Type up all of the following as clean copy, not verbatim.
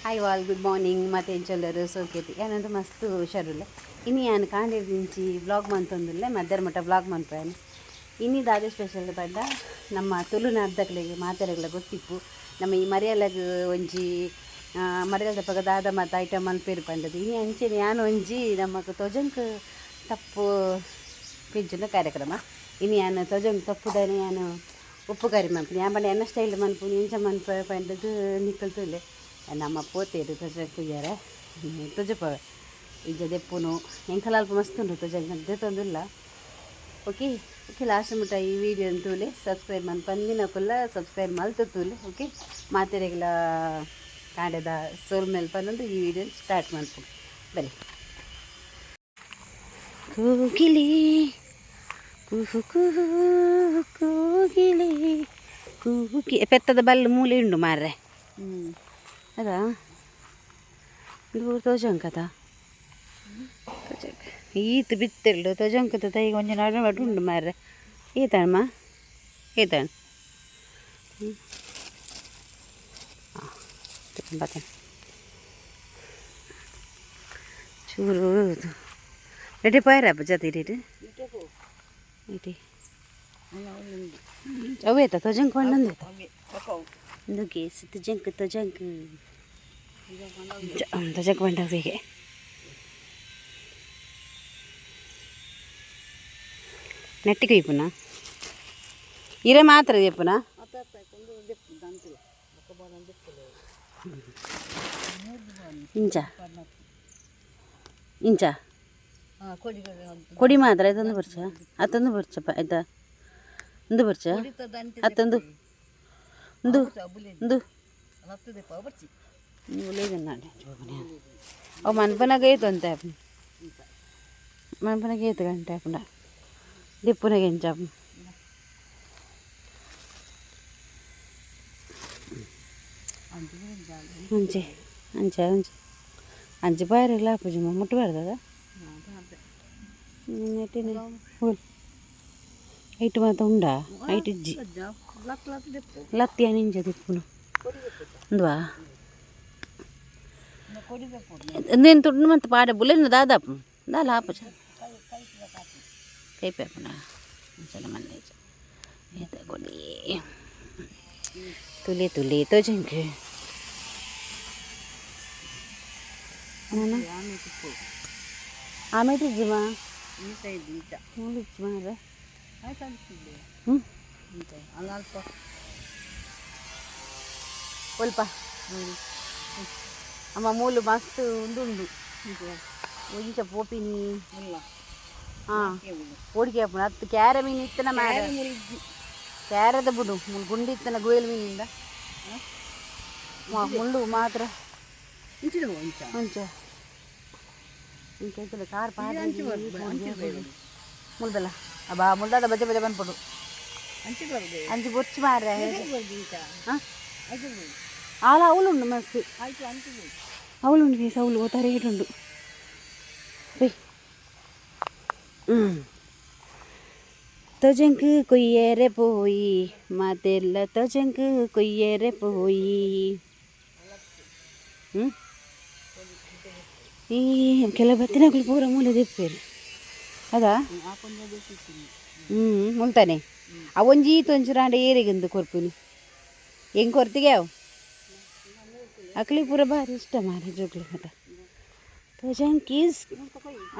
Hi ಆಲ್, good morning. ಮತ್ತೆ ಎಂಚೊಲ್ಲರು? ಸೋಕೇತಿ ಏನಂದ್ರೆ ಮಸ್ತ್ ಹುಷಾರುಲ್ಲೆ. ಇನಿ ಯಾನ್ ಕಾಂಡೆದಿಂಚಿ ವ್ಲಾಗ್ ಮಂತೊಂದುಲ್ಲೆ, ಮಧ್ಯಾಹ್ನ ಮಟ್ಟ ವ್ಲಾಗ್ ಮನ್ಪೇನೆ. ಇನಿ ದಾದೆ ಸ್ಪೆಷಲ್ ಪಂಡ, ನಮ್ಮ ತುಳುನಾಡ್ದಕ್ಲೆಗ್ ಮಾತೆರೆಗ್ಲ ಗೊತ್ತಿಪ್ಪು, ನಮ್ಮ ಈ ಮರಿಯಲಗ್ ಒಂಜಿ ಮರಿಯಲದಪಗ ದಾದ ಮಾತ ಐಟಮ್ ಮನ್ಪೇರು ಪಂಡದು. ಇನಿ ಅಂಚೆನೆ ಯಾನ್ ಒಂಜಿ ನಮಕ್ ತೊಜಂಕ್ ತಪ್ಪು ಪಿಂಚುನ ಕಾರ್ಯಕ್ರಮ. ಇನಿ ಯಾನ್ ತೊಜಂಕ್ ತಪ್ಪುದಾನೆ ಯಾನ್ ಉಪ್ಪು ಕರಿ ಮನ್ಪುನಿ. ಯಾನ್ ಪಂಡ ಎನ್ನ ಸ್ಟೈಲ್ ಮನ್ಪುನಿ, ಎಂಚ ಮನ್ಪ ಪಂಡದು ನಿಕುಲು ತೂಲೆ. ನಮ್ಮ ಪೋತೇರು ತೊಜಂಕ್ ಕುಯ್ಯರೆ ತೊಜಪವೆ ಇಂಚ ದೆಪ್ಪುನು. ಎಂಕಲ ಅಲ್ಪ ಮಸ್ತ್ ಉಂಡು ತೊಜಂಕ್ ದೆತ್ತೊಂದುಲ್ಲ. ಓಕೆ ಓಕೆ, ಲಾಸ್ಟ್ ಮುಟ್ಟ ಈ ವಿಡಿಯೋ ತೂಲೆ. ಸಬ್ಸ್ಕ್ರೈಬ್ ಮನ್ಪಂದಿನಕುಲ್ಲ ಸಬ್ಸ್ಕ್ರೈಬ್ ಮಲ್ತು ತೂಲೆ. ಓಕೆ, ಮಾತೆರೆಗ್ಲ ಕಾಂಡೆದ ಸೊಲ್ಮೆಲ್ ಪನ್ನೊಂದು ಈ ವಿಡಿಯೋ ಸ್ಟಾರ್ಟ್ ಮನ್ಪು ಬನ್ನಿ. ಕೋಗಿಲೆ ಕುಹು ಕುಹು ಕೋಗಿಲೆ ಕೂಗಿ. ಪೆತ್ತದ ಬಲ್ಲು ಮೂಲೆ ಉಂಡು ಮಾರ್ರೆ. ಅದಾ ಇದು ತೋಜಂಕದ ತೋಜಂಕ ಈತ್ ಬಿತ್ತೆಲ್ಡು ತೋಜಂಕದ ತೈ ಒಂಜಿ ನಡು ನಡು ಉಂಡು ಮಾರ್ರೆ. ಈತಣ್ಮ ಈತಣ್ಣ ಬತ್ತೇನೆ ಚೂರು ರೆಡಿ ಪೋಯರ ಜೊತೆ ಇಡೀ ಇಟಿ ಅವೇತ ತೊಜಂಕ್ ಪಂಡಂದು ಇಂದು ಗೇಸ್ ತುಜಂಕ್ ತೊಜಂಕ್ ತೊಜಂಕ್ ಪಂಡ ಬೇಗೆ. ನೆಟ್ಟಿಗೆ ಇಪ್ಪುನ ಇರೆ ಮಾತ್ರ ಇಪ್ಪುನ. ಇಂಚ ಇಂಚ ಕೊಡಿ ಮಾತ್ರ ಇದೊಂದು ಬರ್ಚ ಅತ್ತೊಂದು ಬರ್ಚಪ್ಪ ಆಯ್ತಾ? ಒಂದು ಬರ್ಚ ಅತ್ತೊಂದು ಒಂದು ಒಂದು ಅವು ಮನ್ಪನಾಗ ಏತು ಅಂತ ಮನ್ಪನಾಗ ಏತು ಗಂಟೆ ಹಾಪುಂಡ ದಿಪ್ಪುನಾಗ ಎಂಚ. ಅಂಚೆ ಅಂಚೆ ಅಂಚೆ ಅಂಚೆ ಬಾಯರೆಲ್ಲ ಆಪುಜಿ ಮುಟ್ಟು ಬಾರ್ದದ ನೆಟ್ಟಿನ ಹೋಲ್ ಐಟ್ ಮಾತ ಉಂಡಾ? ಐಟ್ ಇಜ್ಜಿ. ಲತ್ತಿಯ ನಿಂಜ ದಿಪ್ಪುನು ಉಂದುವಾ నేను తుಡ್ಡು ಮಂತ ಪಾಡ ಬುಲೆನ್ ದಾದಾಪು ದಾಲ ಆಪುಜ ಕೈಪೆ ಆಪುನ ಅಂಚನೆ ಮಲ್ಲೆ ಏತ ಕೊಡಿ ತುಲಿ ತುಲಿ ತೋಜಂಕ್ ಆಮೇಲೆ ಇಜ್ಜಿಮಾ ಮೂಲು ಇಜ್ಜಿ ಮಾರ್ರೆ. ಹ್ಞೂ ಒಲ್ಪ ಅಮ್ಮ ಮೂಲು ಮಸ್ತ್ ಉಂದುಂಡು ಇಂಚ ಪೋಪಿನಿ. ಹಾಂ, ಪೋಡಿಗೆ ಆಪುಂಡು ಅತ್ತು. ಕ್ಯಾರೆ ಮೀನು ಇತ್ತನ ಮಾರ, ಕ್ಯಾರೆದ ಬುಡು ಮುಳ್ಳು ಗುಂಡಿ ಇತ್ತನ ಗುಯಲ್ ಮೀನಿಂದ ಮುಳ್ಳು ಮಾತ್ರ. ಅಂಚ ಇಂಚ ಕಾರ್ ಪಾಡ ಮುಳ್ದಲ್ಲ ಅಬ್ಬಾ ಮುಳ್ದಾದ ಬಜೆ ಬಜೆ ಬಂದ್ಬಿಡು. ಅಂಚು ಬೊಚ್ಚು ಮಾರ್ರೆ. ಹಾಂ, ಆಲ ಅವಳುಂಡು ಮಸ್ತ್ ಅವಳುಂಡು ಪೀಸ್ ಅವಳು ಓ ರೇಟ್ ಉಂಡು. ತೊಜಂಕ್ ಕೊಯ್ಯರೆ ಪೋಯಿ ಮಾತೆಲ್ಲ ತೊಜಂಕ್ ಕೊಯ್ಯರೆ ಪೋಯಿ. ಹ್ಞೂ, ಈ ಕೆಲವು ಬತ್ತಿನಕುಲು ಪೂರ ಮೂಲೆ ದೆಪ್ಪೇರು ಅದಾ. ಹ್ಞೂ, ಮುಲ್ತಾನೆ ಅವು ಒಂಜಿ ಈತ್ ಒಂಚೂರು ಆಂಡ ಏರಿಗಿಂದು ಕೊರ್ಪುನಿ ಹೆಂಗೆ ಕೊರ್ತಿಗೆ ಅವು ಅಕ್ಲಿ ಪೂರ ಭಾರಿ ಇಷ್ಟ ಮಾರೆ ಜೋಕ್ಲಿ ಮತ್ತ ತೊಜಂಕೀಸ್.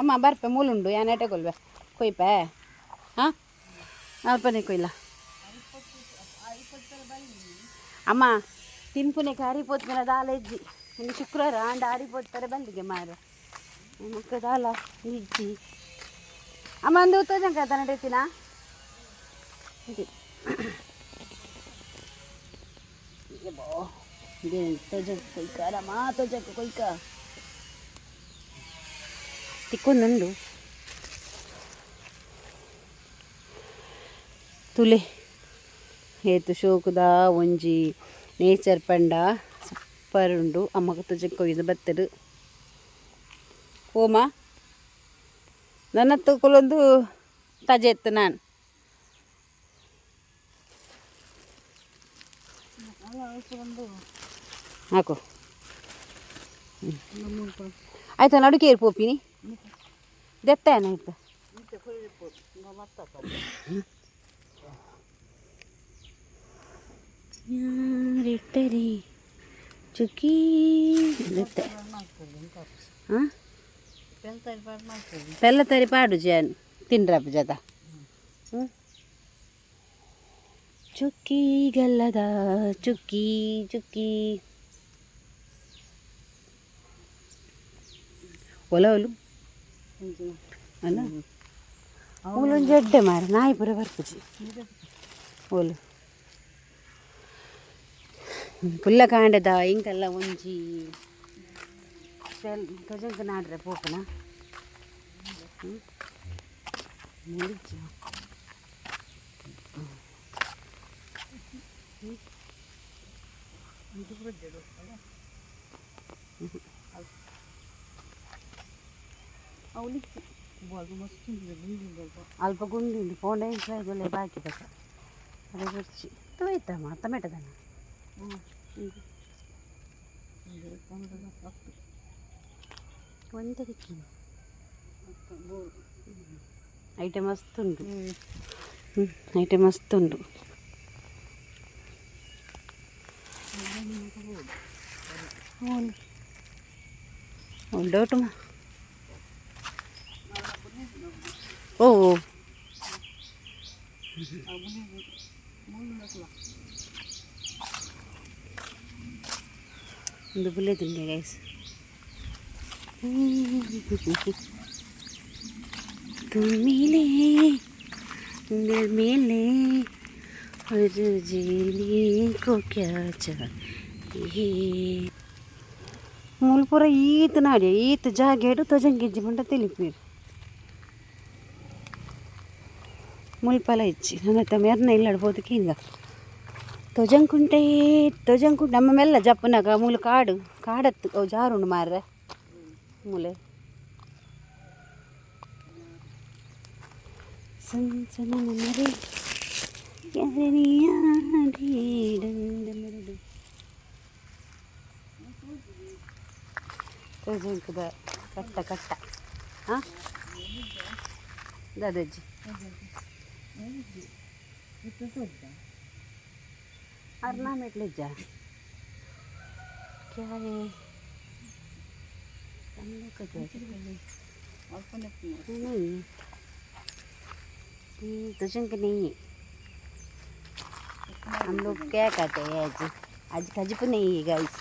ಅಮ್ಮ ಬರ್ಪೆ ಮೂಲುಂಡು ಯಾನ್ ಏಟೆ ಕೊಲ್ವೆ ಕೊಯ್ಪೆ. ಹಾಂ, ಅಲ್ಪನೆ ಕೊಯ್ಲ ಅಮ್ಮ. ತಿನ್ಪುನೆ ಆರಿ ದಾಲ ಇಜ್ಜಿ. ಇನ್ನು ಶುಕ್ರವಾರ ಆಂಡ ಆರಿ ಪೋತ್ಪರೆ ಬಲ್ಲಿಗೆ ಮಾರ ಮಕ್ಕ ದಾಲ ಇಜ್ಜಿ. ಅಮ್ಮ ಒಂದು ತೋಜಂಕ ತನಡಿತೀನಾ ತೋಜಂಕ ಕೊಯ್ಕ ಅಮ್ಮ, ತೋಜಂಕ ಕೊಯ್ಕ ತಿಕ್ಕೊಂದುಂಡು ತುಲೆ. ಏತು ಶೋಕುದ ಒಂಜಿ ನೇಚರ್ ಪಂಡ ಸೂಪರ್ ಉಂಡು. ಅಮ್ಮಗ ತುಜಂಕ ಕೊಯ್ದು ಬತ್ತರು ಹೋಮ ನನ್ನ ತಕೊಲೊಂದು ತಜೆ ಎತ್ತು ನಾನು. ಹಾಕು. ಆಯ್ತಾ ನಡುಕೇರಿ ಪೋಪಿನಿ ದೆತ್ತಾನ ಆಯ್ತು. ಯಾರಿಟ್ಟರಿ ಚುಕ್ಕಿ ದೆತ್ತೆ. ಹಾಂ, ಪೆಲ್ಲ ತರಿ ಪಾಡು ಜಾನ್ ತಿನ್ರಪ್ಪ ಜತ. ಹ್ಞೂ, ಚುಕ್ಕಿ ಗಲ್ಲದ ಚುಕ್ಕಿ ಚುಕ್ಕಿ ಒಲ ಒಲು ಅಲ್ಲ. ಮೂಲೊಂಜಿ ಎಡ್ಡೆ ಮಾರ ನಾಯಿ ಪೂರ ಬರ್ಪುಜಿ. ಓಲು ಪುಲ್ಲ ಕಾಂಡದ ಇಂಕಲ್ಲ ಒಂಜಿ ತೊಜಂಕ ನಾಡ್ರೆ ಪೋಪುನ ಮುಡಿಚು. ಅಲ್ಪ ಗುಂಡಿ ಉಂಟು, ಪೋಂಡ ಗೊಲೆ ಬಾಕಿ ಬಕ್ಕ ಅದೇ ಬರ್ಚಿ ತೋಯ್ತಮ್ಮ ಟೊಮೆಟೊದನ. ಒಂತೆ ದಿಕ್ಕಿ ಐಟಮ್ ಮಸ್ತ್ ಉಂಟು. ಐಟಮ್ ಮಸ್ತ್ ಉಂಟು. ಉಂಡೋಟು. ಓ ಒಂದು ಬುಲ್ಲೆ ತಿಂದೆ ಗೈಸ್. तुम मिले दिल मिले और जीने को क्या चाहिए. ಮೂಲು ಪೂರ ಈತ್ ನಾಡಿ ಈತ್ ಜಾಗೆಡು ತೊಜಂಗಿಜ್ಜಿ ಪಂಡ ತಿಳಿಪೀರು. ಮುಲ್ಪಲ ಇಚ್ಚಿ ನನ್ನ ಮೆರ್ನ ಇಲ್ಲಡ್ಬೋದು. ಹಿಂಗ ತೊಜಂಕುಂಟೆ ತೊಜಂಕು ನಮ್ಮ ಮೆಲ್ಲ ಜಪ್ಪುನಾಗ ಮೂಲು ಕಾಡು ಕಾಡತ್ತು. ಅವು ಜಾರುಂಡು ಮಾರ್ರೆ ಮೂಲೆ ಸಂಚನ. ತೊಜಂಕದ ಕಟ್ಟ ಕಟ್ಟ. ಹಾಂ, ದಾದಾಜಿ ಅರ್ನಾ ಮೆಟ್ಲಿಜ್ಜಾ क्या है हम लोग का? क्या नहीं, तुझे नहीं है. हम लोग क्या कहते हैं, आज आज कजिपु नहीं है गाइस.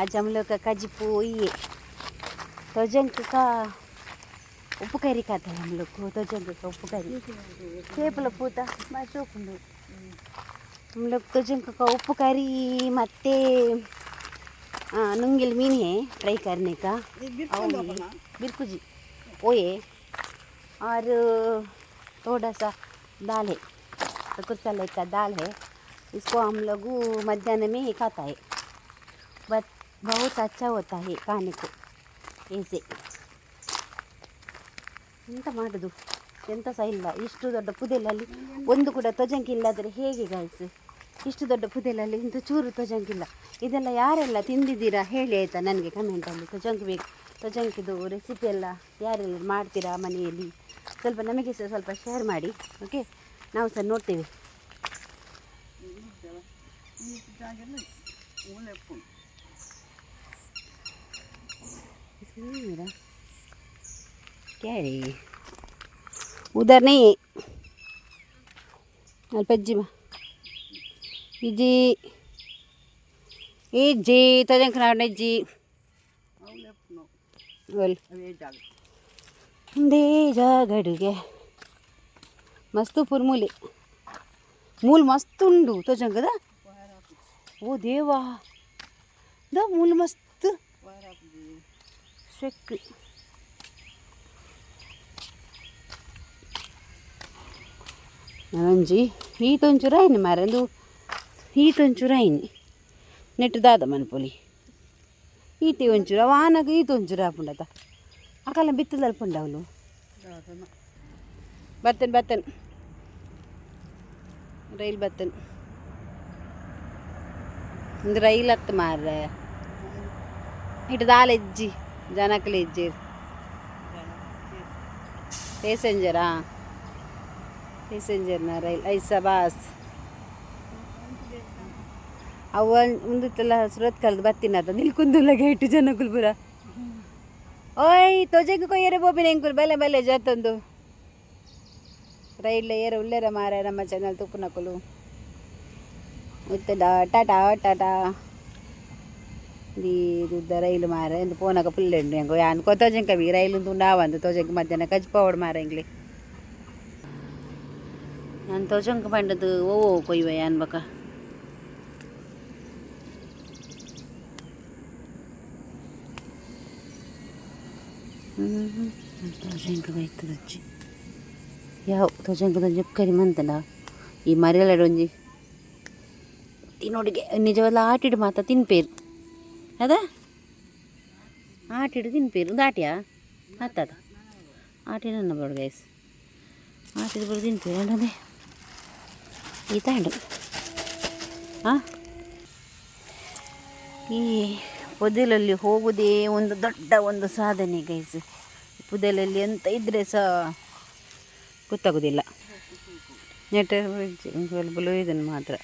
आज हम लोग का कजिपु ये तोजंक का उप्पु करी खाता है हम लोग को. तोजंक का उप्पु करी ಕೇಪಲ ಪೂತ ಬಾಚೋಕುಂಡು. हम लोग तोजंक का उप्पु करी ಮತ್ತೆ नुंगिल मीन है फ्राई करने का बिरकुजी वो है और थोड़ा सा दाल है, कुर्चले का दाल है. इसको हम लोग मध्यान्ह में ही खाता है, बट बहुत अच्छा होता है खाने को. ऐसे ಎಂತ ಮಾಡೋದು, ಎಂತ ಸಹ ಇಲ್ಲ. ಇಷ್ಟು ದೊಡ್ಡ ಪುದೆಲಲ್ಲಿ ಒಂದು ಕೂಡ ತೊಜಂಕಿ ಇಲ್ಲಾದರೆ ಹೇಗೆ ಗಾಯ್ಸ್? ಇಷ್ಟು ದೊಡ್ಡ ಪುದೆಲಲ್ಲಿ ಇಂಥ ಚೂರು ತೊಜಂಕಿಲ್ಲ. ಇದೆಲ್ಲ ಯಾರೆಲ್ಲ ತಿಂದಿದ್ದೀರಾ ಹೇಳಿ ಆಯಿತಾ ನನಗೆ ಕಮೆಂಟಲ್ಲಿ. ತೊಜಂಕಿ ಬೇಕು. ತೊಜಂಕಿದು ರೆಸಿಪಿ ಎಲ್ಲ ಯಾರೆಲ್ಲ ಮಾಡ್ತೀರಾ ಮನೆಯಲ್ಲಿ, ಸ್ವಲ್ಪ ನಮಗೆ ಸಹ ಸ್ವಲ್ಪ ಶೇರ್ ಮಾಡಿ. ಓಕೆ, ನಾವು ಸಹ ನೋಡ್ತೇವೆ. मेरा क्या है ये? उधर नहीं है. ಅಲ್ಪ ಇಜ್ಜಿ ಇಜ್ಜಿ ತೊಜಂಕ ನಾಡ ಇಜ್ಜಿ ಒಲ್ ಒಂದೇ ಜಾಗಡುಗೆ ಮಸ್ತ್ ಪುರ್ಮೂಲಿ ಮೂಲು ಮಸ್ತ್ ಉಂಡು ತೊಜಂಕದ. ಓ ದೇವಾ, the ಮೂಲು ಮಸ್ತ್ ಸೆಕ್. ಒಂಜಿ ಈತೊಂಚೂರು ಆಯ್ನಿ ಮಾರೆ. ಈತೊಂಚೂರು ಆಯ್ನಿ ನೆಟ್ಟು ದಾದ ಮನ್ಪೊಲಿ. ಈತೆ ಒಂಚೂರು ಅವ ಆನಗ ಈತೊಂಚೂರು ಆಪುಂಡತ. ಅಕಲ ಬಿತ್ತದಲ್ಪುಂಡ ಅವಳು. ಬರ್ತೇನೆ ಬರ್ತೇನೆ, ರೈಲ್ ಬರ್ತೇನೆ. ಒಂದು ರೈಲ್ ಹತ್ತು ಮಾರ್ರೆ. ಇಟ್ಟು ದಾಲ ಇಜ್ಜಿ ಜನಕ್ಲೆ ಇಜ್ಜಿ ಪ್ಯಾಸೆಂಜರಾ ಪ್ಯಾಸೆಂಜರ್ನ ರೈಲ್ ಐಸ ಬಾಸ್ ಅವು ಉಂದಿತ್ತೆಲ್ಲ ಸುರತ್ಕಲ್ದು ಬತ್ತಿನದ ನಿಲ್ಕುಂದುಲ್ಲ ಗೇಟು ಜನಕುಲು ಪೂರ. ಓಯ್ ತೊಜೆಗ್ ಕೊಯ್ಯರೆ ಪೋಪಿನ ಎಂಕುಲು ಬಲೆ ಬಲೆ ಜಾತೊಂದು ರೈಲ್ ಏರ ಉಲ್ಲೇರ ಮಾರ ನಮ್ಮ ಚಾನಲ್ ತುಪ್ಪುನಕುಲು ಇತ್ತೆ ಟಾಟಾ ಟಾಟಾ ದುದ್ದ ರೈಲು ಮಾರ ಎಂದು ಪೋನಾಗ ಫುಲ್ ಉಂಡು ಎಂಗೋ ಯಾನ್ ಕೊತೋಜಂಕ ಬಿ ರೈಲು ಉಂಡಾವಂದು ತೋಜಂಕ ಮಧ್ಯಾಹ್ನ ಕಜ್ಪಾವಡು ಮಾರ ಎಂಗ್ಲಿ ನಾನು ತೋಜಂಕ ಪಂಡದು ಓ ಕೊಯ್ಯುವ ಯಾನ್ ಬಕ. ತೋಜಂಕ ಬೈತದಜ್ಜಿ ಯಾವ ತೋಜಂಕದ ಕರಿ ಮಂತನ ಈ ಮರಿಯಲಡ ಒಂಜಿ ತಿನ್ನೋಡಿಗೆ ನಿಜವಾದ ಆಟಿಡು ಮಾತ ತಿನ್ಪೇರು ಅದ ಆಟಿಡು ತಿನ್ಪೇರು ಒಂದು ಆಟಿಯಾ ಆತದ ಆಟಿ ನನ್ನ ಬೋಡು ಗೈಸ್ ಆಟಿಡು ಬರೋ ತಿನ್ಪೇರು ಅದೇ ಈ ತಾಂಡು ಹಾಂ. ಈ ಪೊದೆಲಲ್ಲಿ ಹೋಗುವುದೇ ಒಂದು ದೊಡ್ಡ ಒಂದು ಸಾಧನೆ ಗೈಸ್. ಪೊದೆಲಲ್ಲಿ ಎಂತ ಇದ್ದರೆ ಸಹ ಗೊತ್ತಾಗೋದಿಲ್ಲ. ನೆಟ್ ಇದನ್ನು ಮಾತ್ರ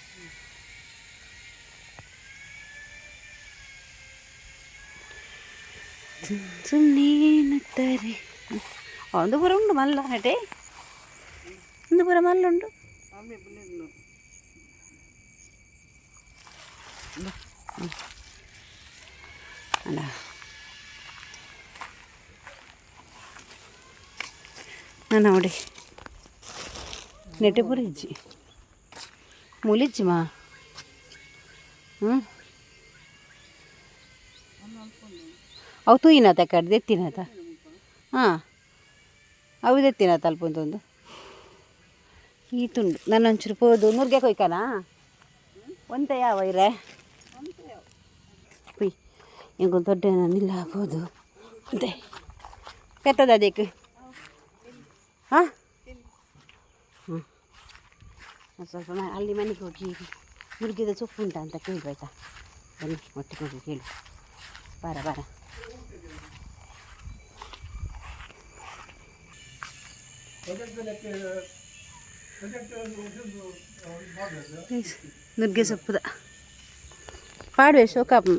ಸುಮ್ಮನೆ ನಗ್ತಾರೆ. ಒಂದು ಪೂರ ಉಂಡು ಮಲ್ಲ ಹಟೆ ಒಂದು ಪೂರ ಮಲ್ಲ ಉಂಡು. ಅಲ್ಲ ನಾನು ನೋಡಿ ನೆಟ್ಟೆ ಪೂರ ಇಜ್ಜಿ ಮುಲಿಜ್ಜಿ ಮಾ. ಹ್ಞೂ ಅವು ತೂಯಿನಾತ ಕಡ್ದು ಎತ್ತಿನಾತ ಹಾಂ ಅವು ಎತ್ತಿನಾತ ಅಲ್ಪ ಒಂದೊಂದು ಈ ತುಂಡು ನಾನು ಒಂಚೂರು ಪೋದು ನುರ್ಗೆ ಕೊಯ್ಕನಾ ಒಂತೆ ಯಾವ ಇರೆ ಕುಯ್ ಇಂಕೊಂದು ದೊಡ್ಡ ನಿಲ್ಲ ಆಗ್ಬೋದು ಅಂತೆ ಪೆತ್ತದ ಅದಕ್ಕೆ ಹಾಂ ಹ್ಞೂ ಸ್ವಲ್ಪ ಅಲ್ಲಿ ಮನೆಗೆ ಹೋಗಿ ನುರ್ಗಿದ ಸೊಪ್ಪು ಉಂಟಾ ಅಂತ ಕೇಳಬೇಕಾ. ಬನ್ನಿ ಒಟ್ಟಿಗೆ ಹೋಗಿ ಕೇಳು. ಬಾರ ಬಾರ. ನುಗ್ಗೆ ಸೊಪ್ಪುದ ಪಾಡುವೆ ಶೋಕಾಪ್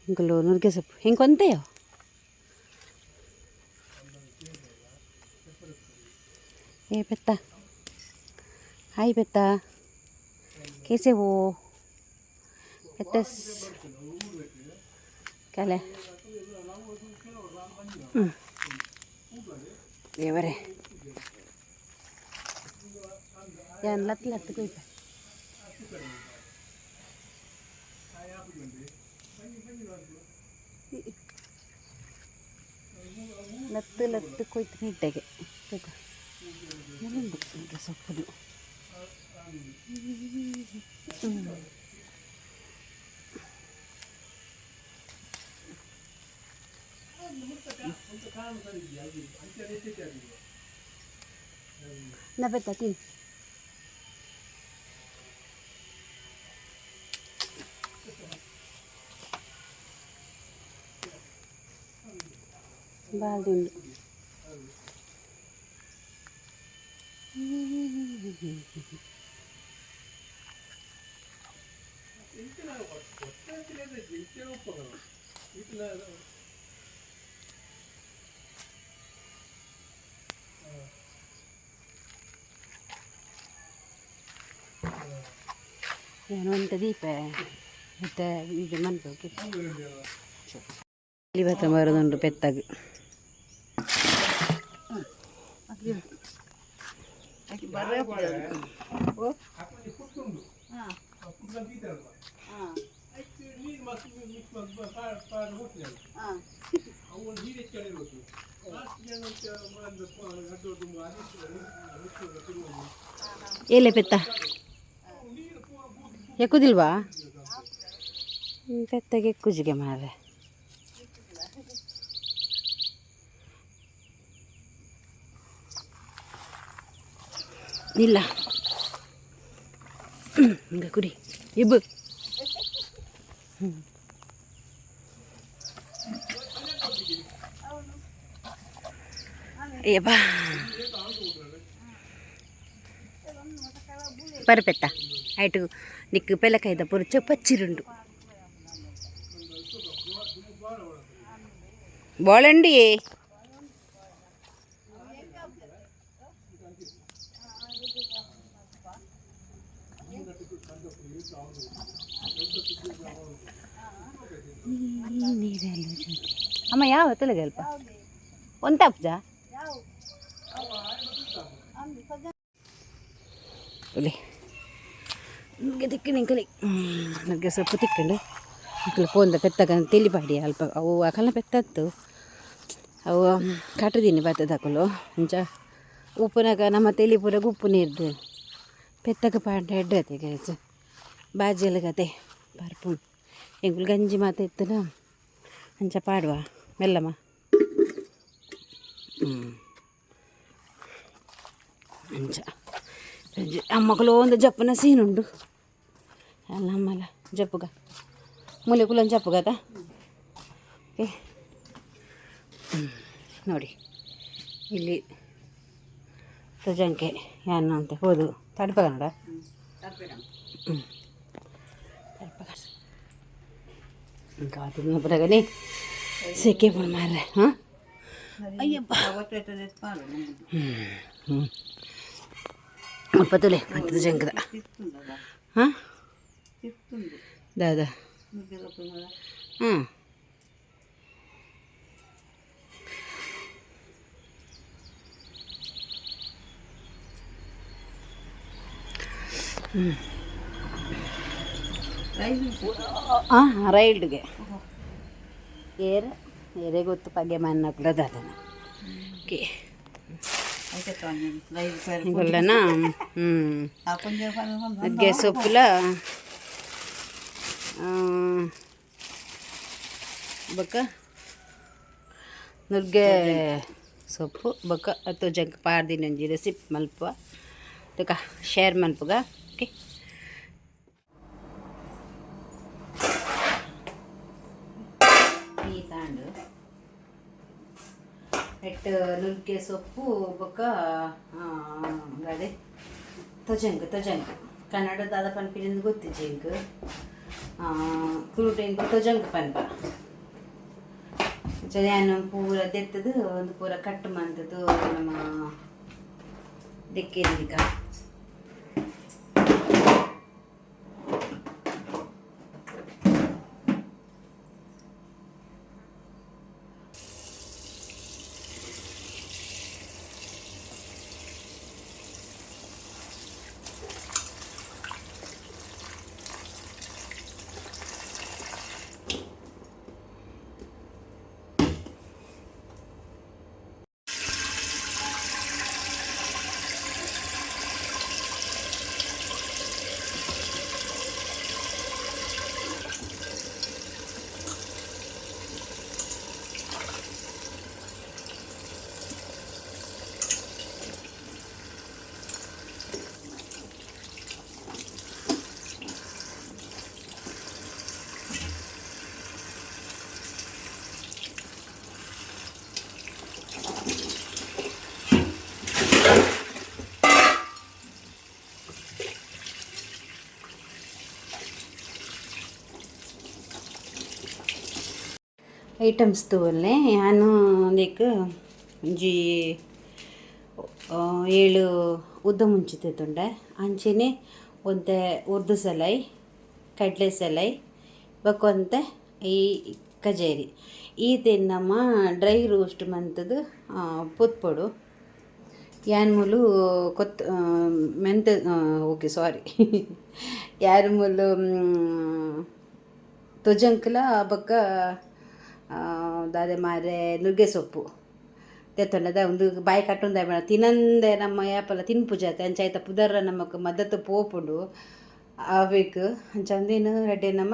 ಇಂಕಲು ನುಗ್ಗೆ ಸೊಪ್ಪು ಹಿಂಗೆ ए पेत्ता हाय पेत्ता कैसे हो पेत्ता ಕಲೆ ಹ್ಞೂ ದೇವರೇ ಯಾನ್ ಲತ್ ಲತ್ ಕೊಯ್ಪ. ಲತ್ತು ಲತ್ತು ಕೊಯ್ತು ನೀಟಾಗೆ ತೂಕ ಉಂಡು ಈಗ ಸೊಪ್ಪುದು. Na ಪೆತ್ತ ತಿನ್ ಬಾಲ್ದಿ ಉಂಡು. ಏನು ಅಂತ ದೀಪ ಮತ್ತೆ ಇದು ಮನ್ಪು ಇವತ್ತು ಬರೋದುಂಟು ಪೆತ್ತಾಗ. ಎಲೆ ಪೆತ್ತ ಎಕ್ಕುದಿಲ್ವಾ ಪೆತ್ತಗೆ ಎಕ್ಕುಜಿಗೆ ಮಾರ್ರೆ. ಇಲ್ಲ ಹಿಂಗ ಕುಡಿ ಇಬ್ಬು. ಅಯ್ಯಪ್ಪ ಪರಪೆತ್ತ ಐಟು ನಿಕ್ಕು ಪೆಲಕಾಯ್ದ ಪುರುಚ ಪಚ್ಚಿರುಂಡು ಬೋಳಂಡಿ ಅಮ್ಮ ಯಾವ ತಲೆಗಲ್ಪ ಒಂತಾಪ್ಜ ಒಲೆ ನುಗ್ಗೆ ತಿಕ್ಕಂಡು ಇಂಕಲಿ ನುಗ್ಗೆ ಸೊಪ್ಪು ತಿಕ್ಕಂಡು ಅಂಕಲ್ ಪೋಂದ ಪೆತ್ತಗ ತೆಲಿಪಾಡಿ ಅಲ್ಪ ಅವು ಅಕಲ್ನ ಪೆತ್ತತ್ತು ಅವು ಕಟ್ಟದೀನಿ ಬತ್ತದಕಲು ಅಂಚ ಉಪ್ಪುನಾಗ ನಮ್ಮ ತೆಲಿ ಪೂರ ಉಪ್ಪು ನೀರ್ದು ಪೆತ್ತಗ ಪಾಂಡ ಎಡ್ಡತೆ ಗೈಸ್ ಬಾಜಿ ಕತೆ ಪರ್ಪು ಎಂಕುಲು ಗಂಜಿ ಮಾತ ಇತ್ತನ ಅಂಚ ಪಾಡುವ ಮೆಲ್ಲಮ್ಮ. ಅಂಚ ಅಮ್ಮಕಲು ಒಂದು ಜಪ್ಪುನ ಸೀನ್ ಉಂಡು ಅಲ್ಲ ಅಮ್ಮಲ ಜಪ್ಪುಗ ಮೂಲೆ ಕುಲನ್ ಜಪ್ಪುಗತ. ಓಕೆ ನೋಡಿ ಇಲ್ಲಿ ತಜಂಕೆ ಯಾನು ಅಂತ ಹೋದು ತಡ್ಪಗ ನೋಡ. ತಡ್ಪಗ ఇంకా ತಿನ್ನಬರಗನೆ ಸೆಕೆ ಮಾರ್ರೆ. ಹಾಂ ಅಯ್ಯಪ್ಪ. ಹ್ಞೂ ಮುಪ್ಪತ್ತುಲೆ ಪತ್ತದ ಜಂಕದ. ಹಾಂ ದಾದಾ. ಹಾಂ ಹಾಂ ರೈಲ್ಡ್ಗೆ ಏರ್ ಏರೇ ಗೊತ್ತು ಪಗೆ ಮನ್ನಕುಲ ದಾದನ. ಓಕೆ ಗೊಲ್ಲನ. ಹ್ಞೂ ನುಗ್ಗೆ ಸೊಪ್ಪುಲ ಬೊಕ್ಕ ನುಗ್ಗೆ ಸೊಪ್ಪು ಬೊಕ್ಕ ಅತ್ತು ಜಂಕ್ ಪಾಡ್ದಿನ ಒಂಜಿ ರೆಸಿಪಿ ಮಲ್ಪುವ ತುಕ ಶೇರ್ ಮಲ್ಪುಗ. ಓಕೆ ಈ ತಾಂಡು ಎಟ್ಟು ನುಗ್ಗೆ ಸೊಪ್ಪು ಬೊಕ್ಕ ಅದೇ ತೊಜಂಕ್ ತೊಜಂಕ್ ಕನ್ನಡ ದಾದ ಪನ್ಪಿನಿಂದ ಗೊತ್ತಿಜ್ಜಿ ಎಂಕ್. ತುಳುಟು ಎಂಕ್ ತೊಜಂಕ್ ಪನ್ಪ. ಯಾನ್ ಪೂರ ದೆತ್ತದು ಒಂದು ಪೂರ ಕಟ್ ಮಂತದು ನಮ್ಮ ದೆಕ್ಕೇದಿಕ. ಐಟಮ್ಸ್ ತೂವಲ್ಲೆ ಯಾನು ಒಂದೆಕ್ ಒಂಜಿ ಏಳು ಉದ್ದ ಮುಂಚಿ ತೇತುಂಡೆ ಅಂಚೆನೆ ಒಂತೆ ಉರ್ದು ಸಲೈ ಕಡಲೆ ಸಲೈ ಬೊಕ ಒಂತೆ ಈ ಕಜೇರಿ ಈತೆನ್ ನಮ ಡ್ರೈ ರೋಸ್ಟ್ ಮಂತುದು ಪೊತ್ಪೊಡು. ಯಾನ್ ಮೂಲು ಕೊತ್ ಮೆಂತೆ ಓಕೆ ಸಾರಿ ಯಾನ್ ಮೂಲು ತೊಜಂಕ್ಲ ಬೊಕ್ಕ ದಾದೆ ಮಾರೆ ನುಗ್ಗೆ ಸೊಪ್ಪು ದೆತ್ತೊಂಡದ ಉಂದು ಬಾಯಿ ಕಟ್ಟೊಂದು ಬೇಡ ತಿನಂದೆ ನಮ್ಮ ಯಾಪಲ ತಿನ್ಪುಜಾತೆ ಅಂಚ ಐತ ಪುದರ್ ನಮಕ್ ಮದತ್ ಪೋಪುಂಡು ಅವೆಕ್ ಅಂಚ ಉಂದೇನು ಎಡ್ಡೆ ನಮ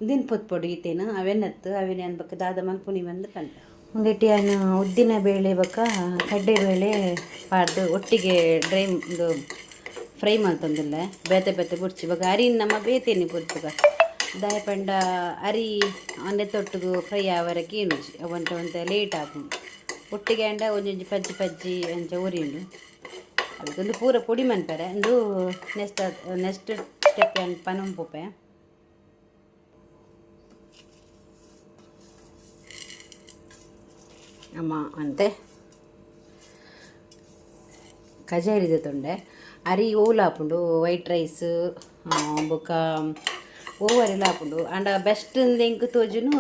ಉಂದೆನ್ ಪೊತ್ಪೊಡು ಈತೇನು ಅವೆನತ್ತು ಅವೆನ್ ಯಾನ್ ಬೊಕ್ಕ ದಾದ ಮಲ್ಪುನಿ ಪಂದ್ ಪನ್ಪೆ. ಉಂದೆಟ್ ಯಾನ್ ಉದ್ದಿನ ಬೇಳೆ ಬೊಕ್ಕ ಕಡ್ಲೆಬೇಳೆ ಪಾಡ್ದ್ ಒಟ್ಟಿಗೆ ಡ್ರೈ ಉಂದು ಫ್ರೈ ಮಲ್ತೊಂದುಲ್ಲೆ ಬೇತೆ ಬೇತೆ ಬೊಡ್ಚಿ ಬೊಕ್ಕ ಅರಿನ್ ನಮ ಬೇತೆನೆ ಪೊತ್ಪುಗ. ದಾಯ ಪಂಡ ಅರಿ ತೊಟ್ಟುಗು ಫ್ರೈ ಆವರಕ್ಕೆ ಏನುಜಿ ಅವಂತ ಒಂತೆ ಲೇಟ್ ಆಪುಂಡು. ಒಟ್ಟಿಗೆ ಅಂಡ ಒಂಜೊಂಜಿ ಪಜ್ಜಿ ಪಜ್ಜಿ ಅಂಚ ಒರಿಯುಂಡು. ಅದಕ್ಕೊಂದು ಪೂರ ಪೊಡಿ ಮನ್ಪರೆ ಉಂದು ನೆಕ್ಸ್ಟ್ ನೆಕ್ಸ್ಟ್ ಸ್ಟೆಪ್ ಪನೊಂಪುಪೆ. ಅಮ್ಮ ಅಂತೆ ಕಜಾರಿದ ತೊಂಡೆ ಅರಿ ಓಲು ಆಪುಂಡು ವೈಟ್ ರೈಸ್ ಬೊಕ್ಕ ಓವರೆಲ್ಲ ಆಪುಂಡು. ಆಂಡ ಬೆಸ್ಟ್ ಎಂಕ್ ತೋಜುನು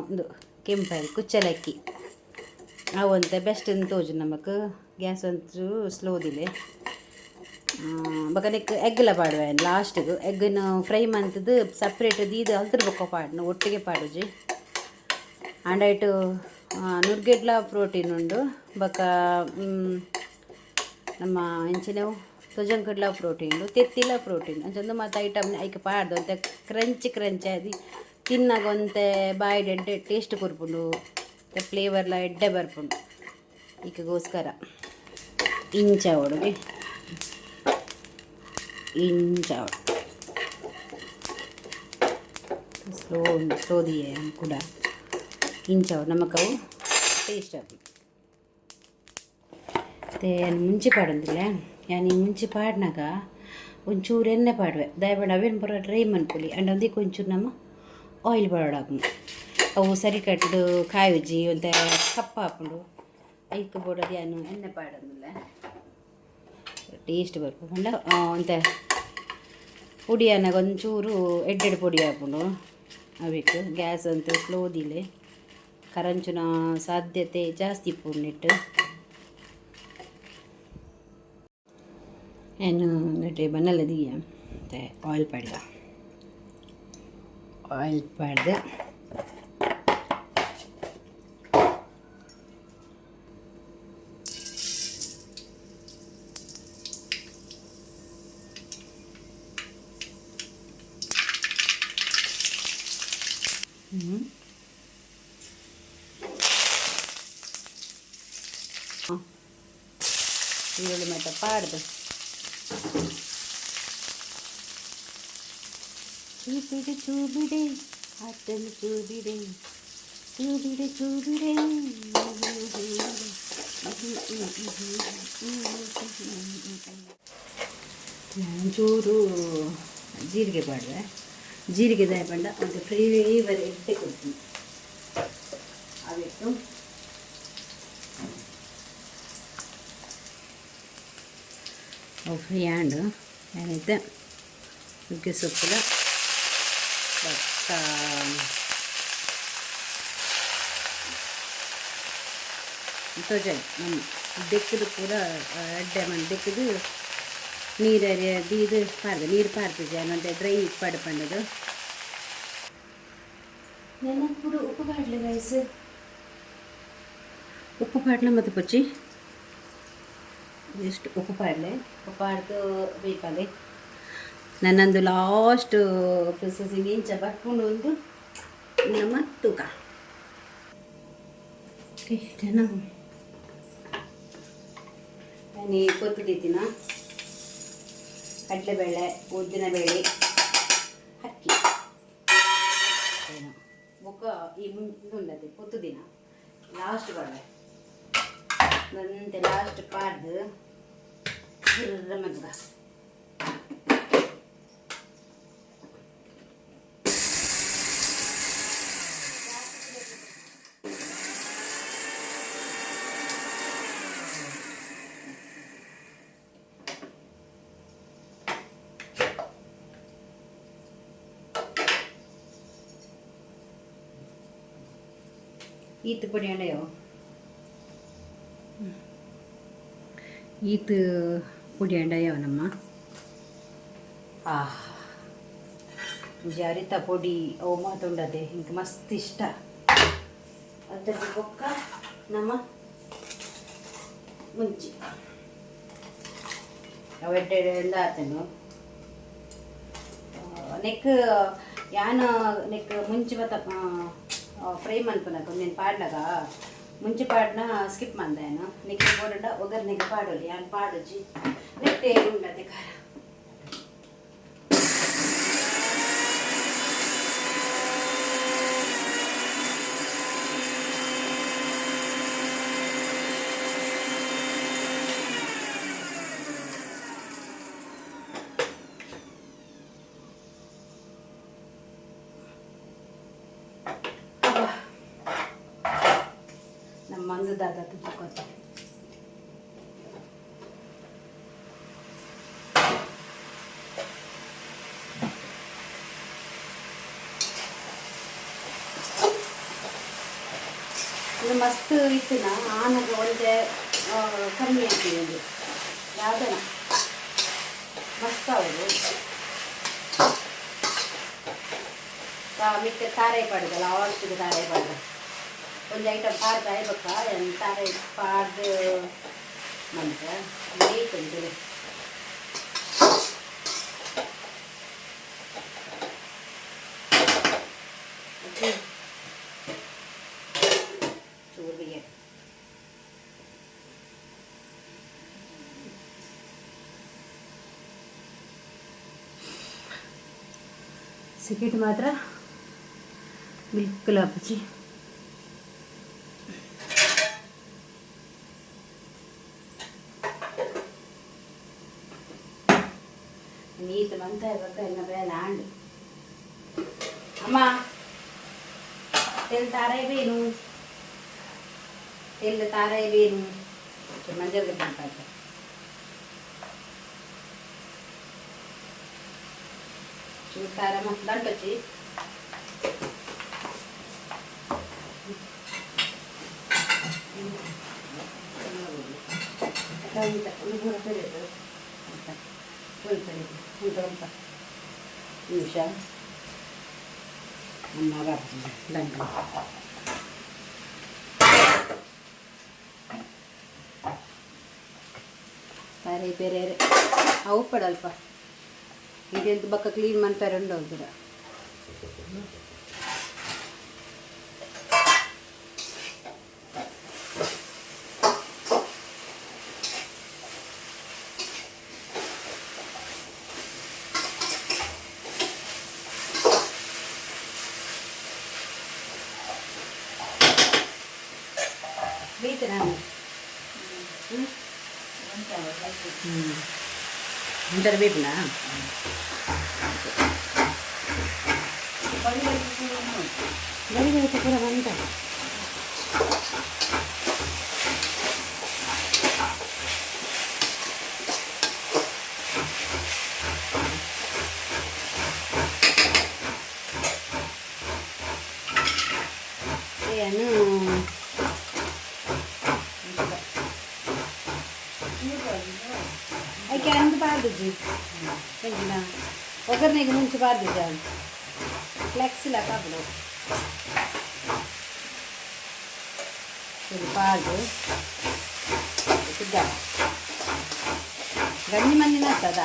ಉಂದು ಕೆಂಪರಿ ಕುಚ್ಚಲಕ್ಕಿ ಅವಂತೆ ಬೆಸ್ಟ್ ಇಂದ್ ತೋಜುನು ನಮಕ್. ಗ್ಯಾಸ್ ಒಂಚೂರು ಸ್ಲೋ ದಿಲೆ. ಬೊಕ ನೆಕ್ಕ್ ಎಗ್ಲ ಪಾಡುವೆ ಲಾಸ್ಟ್ಗ್. ಎಗ್ನ್ ಫ್ರೈ ಮಂತುದು ಸಪ್ರೇಟ್ ದೀದ್ ಅಲ್ತುರ್ ಬೊಕ್ಕ ಪಾಡುನು, ಒಟ್ಟಿಗೆ ಪಾಡುಜಿ. ಆಂಡ ಐಟ್ ನುರ್ಗೆಡ್ಲ ಪ್ರೋಟೀನ್ ಉಂಡು. ಬೊಕ ನಮ್ಮ ಎಂಚಿನವು ತೊಜಂಕಡ್ಲ ಪ್ರೋಟೀನ್, ತೆತ್ತಿಲ ಪ್ರೋಟೀನ್, ಅಂಚಂದು ಮಾತ ಐಟಮ್ ಐಕ್ ಪಾಡ್ದು ಒಂತೆ ಕ್ರಂಚ್ ಕ್ರಂಚ್ ಆದ್ ತಿನ್ನಗ ಒಂತೆ ಬಾಯಿಡ್ ಎಡ್ಡೆ ಟೇಸ್ಟ್ ಕೊರ್ಪುಂಡು, ಫ್ಲೇವರ್ಲ ಎಡ್ಡೆ ಬರ್ಪುಂಡು. ಇಕ್ಕೋಸ್ಕರ ಇಂಚ ಆವೊಡುಗೆ ಇಂಚ ಆವೊಡು. ಸ್ಲೋ ಸ್ಲೋ ದಿಯೆ ಕೂಡ ಇಂಚ ನಮಕ್ ಅವು ಟೇಸ್ಟ್ ಆಪುಂಡು. ಇತ್ತೆ ಯಾನ್ ಮುಂಚಿ ಪಾಡೊಂದುಲ್ಲೆ. ಯಾನ್ ಈ ಮುಂಚಿ ಪಾಡ್ನಗ ಒಂಚೂರು ಎಣ್ಣೆ ಪಾಡುವೆ. ದಾಯೆ ಪಂಡ ಅವೆನ್ ಪೂರ ಡ್ರೈ ಮನ್ಪೊಲಿ. ಆಂಡ ಉಂದೆಕ್ ಒಂಚೂರು ನಮ ಆಯಿಲ್ ಪಾಡೊಡಾಪುಂಡು. ಅವು ಸರಿ ಕಟ್ಟ್ ಕಾಯುಜಿ, ಒಂತೆ ಕಪ್ಪಾಪುಂಡು. ಐಕ್ ಬೋಡಾದ್ ಯಾನ್ ಎಣ್ಣೆ ಪಾಡೊಂದುಲ್ಲೆ. ಟೇಸ್ಟ್ ಬರ್ಪುಂಡು. ಪಂಡ ಒಂತೆ ಪೊಡಿ ಆನಗ ಒಂಚೂರು ಎಡ್ಡೆಡ್ ಪೊಡಿ ಆಪುಂಡು. ಅವೆಕ್ ಗ್ಯಾಸ್ ಒಂತೆ ಸ್ಲೋ ದೀಲೆ, ಕರಂಚುನ ಸಾಧ್ಯತೆ ಜಾಸ್ತಿ ಇಪ್ಪುಂಡು ನೆಟ್ಟ್. ಯಾನ್ ನೆಟೆ ಬನ್ನಲೆ ದೀಯ ಆಯಿಲ್ ಪಾಡ್ಗ. ಆಯಿಲ್ ಪಾಡ್ದ್ ಈರುಳ್ಳಿ ಮಾತ ಪಾಡ್ದ್ చూపిడి చూపిడి అతను చూపిడి చూపిడి చూపిడి. ಒಂಚೂರು ಜೀರಿಗೆ ಪಾಡುವೆ. ಜೀರಿಗೆ ದಾಯ ಪಂಡ ಒಂದು ಫ್ಲೇವರ್ ಎಡ್ಡೆ ಕೊಡ್ತೀನಿ. ಅವೆಟ್ಟು ಅವು ಫ್ರೈ ಆಂಡ್ ಏನಿತ್ತೆ ನುಗ್ಗೆ ಸೊಪ್ಪುಲ ಬೊಕ್ಕ ತೊಜಲ್ ನಮ್ಮ ದೆಕ್ಕದು ಪೂರ ಎಡ್ಡೆ ಮನ್ ದೆಕ್ಕದು ನೀರು ದೀದ್ ಪಾರ್ದು ನೀರು ಪಾರ್ತಿಜಿ ಒಂತೆ ಡ್ರೈ ಇಪ್ಪಡು ಪಂಡದು. ನೆನಪುಡು ಉಪ್ಪು ಪಾಡ್ಲೆ ಗೈಸ್. ಉಪ್ಪು ಪಾಡ್ಲ ಮತ್ತು ಪೊಚ್ಚಿ ಎಷ್ಟು ಉಪ್ಪು ಪಾಡ್ಲೆ. ಉಪ್ಪು ಪಾಡ್ದು ಬೇಯ್ಪಾಲೆ. ನನ್ನೊಂದು ಲಾಸ್ಟ್ ಪ್ರೊಸೆಸಿಂಗ್ ಇಂಚ ಬರ್ಪುಂಡು ಒಂದು ನಮ್ಮ ತೂಕ. ಓಕೆ, ಜನ ನಾನು ಕೊತ್ತದೀತಿನ ಕಡಲೆಬೇಳೆ, ಉದ್ದಿನಬೇಳೆ, ಅಕ್ಕಿ ಬೊಕ್ಕ ಈ ಮುಂದುಂಡತೆ ಪೊತ್ತುದಿನ ಲಾಸ್ಟ್ ಪಾಡ್ವೆ. ನಂತೆ ಲಾಸ್ಟ್ ಪಾಡ್ದು ಮದ್ಗ ಈತ್ ಪೊಡಿ ಅಂಡಯೋ ಈತ್ ಪೊಡಿ ಅಂಡಯೋ ನಮ್ಮ ಆ ಅರಿತ ಪೊಡಿ ಅವು ಮಾತುಂಡದೆ ಇಂಕ್ ಮಸ್ತ್ ಇಷ್ಟ. ಅದ್ರಲ್ಲಿ ಬೊಕ್ಕ ನಮ್ಮ ಮುಂಚಿ ಅವು ಎಡ್ಡೆ ಆತನು ನೆಕ್ ಯಾನ್ ನೆಕ್ ಮುಂಚಿ ಮತ್ತ ಫ್ರೈ ಮನ್ಪುನಗ ಒಂದೆನ್ ಪಾಡ್ನಗ ಮುಂಚಿ ಪಾಡ್ನ ಸ್ಕಿಪ್ ಮಂದಾಯನ ನಿಕ್ ಬೋಡಂಡ ಒಗ್ಗರ್ನೆಗೆ ಪಾಡೊಲಿ. ಯಾನ್ ಪಾಡುಜಿ. ನೆಟ್ಟೆ ಉಂಡತೆ ಖಾರ. ಒಂದು ದಾದ ತುಪ್ಪ. ಇದು ಮಸ್ತ್ ಇತ್ತಿನ ಆನಗ ಒಂದೇ ಕಮ್ಮಿ ಆಗ್ತದೆ. ಒಂದು ಯಾವ್ದನ ಮಸ್ತ್ ಅವರು ಮಿಕ್ಕ ತಾರೆ ಪಾಡುದ, ಲಾಸ್ಟಿಗೆ ತಾರೆ ಪಾಡ್ದ. ಒಂದು ಐಟಮ್ ಪಾಡ್ದ ಆಯ್ಬಕ್ಕ ತಾರೆ ಪಾಡ್ದು ಮಂತ ಬೇಯ್ತಂತದೆ. ಚೂರು ಬೇಯ. ಸಿಕೆಟ್ ಮಾತ್ರ ಬಿಲ್ಕುಲ್ ಆಪುಜಿ. ನೀತು ಮಂತ ಬೊಕ್ಕ ಎನ್ನ ಬೇಲೆ ಆಂಡ್. ಅಮ್ಮ, ತೆಲ್ ತಾರೈ ಬೇನು, ತೆಲ್ ತಾರೈ ಬೇನು. ಮಂಜಲ್ ಗಡ್ಡೆ ಚೂರು ತಾರಮ್ಮ ದಂಟೊಚ್ಚಿ. ಅಂತ ಒಂದು ಪೂರ ಪೆರಿಯದು ಅಂತ ಒಂದು ಪೆರಿಯದು ಅಂತ ಒಂತ ನಿಮಿಷ. ಅಮ್ಮ ಬಾಪುಜಿ ದಂಟು ತಾರೈ ಬೇರೆ ಅವು ಉಪ್ಪಡಲ್ಪ ಇದೆಂತ ಬಕ್ಕ ಕ್ಲೀನ್ ಮನ್ಪೆರೆ ಉಂಡು ಹೋಗ್ಬಿಡ. ಬೇಯ್ತೆ ನಾನು. ಹ್ಞೂ ಹ್ಞೂ ಒಂಥರ ಬೇಪುನಾ? ಬರಿ ಬರಿ ಪೂರ ಬಂತ. ಏನು ಐಕೆ ಅಂದು ಪಾಡ್ದುಜಿ ಪಂಜಿನ ಒಗ್ಗರಣೆಗೆ ಮುಂಚೆ ಪಾಡ್ದುಜ ಫ್ಲೆಕ್ಸ್ ಇಲ್ಲ ಕಾಪುಡು. ಸರಿ, ಪಾಡ್ದು ಸಿದ್ಧ. ಗಂಜಿ ಮಂದಿನ ಆಗ್ತದ